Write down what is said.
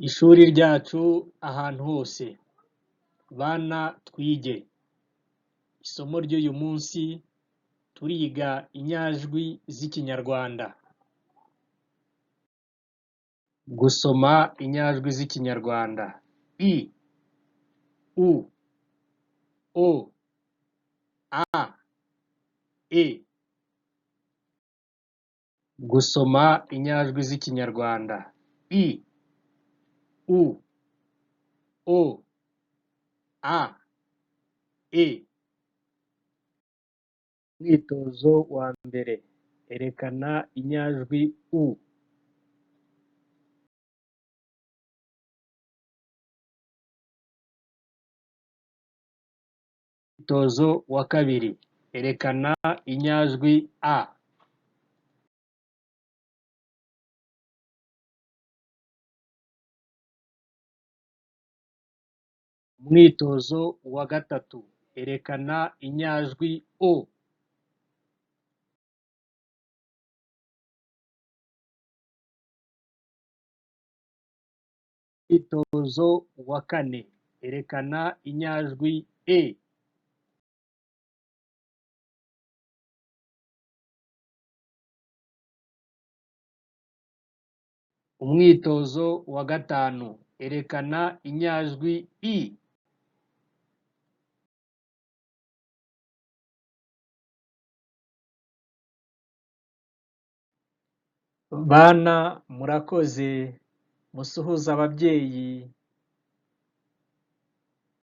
Ishuri ryacu ahantu hose, bana twige. Isomo ry'uyu munsi turiga inyajwi z'Ikinyarwanda. Gusoma inyajwi z'Ikinyarwanda: i, u, o, a, e. Gusoma inyajwi z'Ikinyarwanda: i, u, o, a, e. Umwitozo wa mbere: Erekana inyajwi u. Umwitozo wa kabiri: Erekana inyajwi a. Umwitozo wa gatatu: Erekana inyajwi o. Umwitozo wa kane: Erekana inyajwi e. Umwitozo wa gatanu: Erekana inyajwi i. Bana murakoze, musuhuze ababyeyi.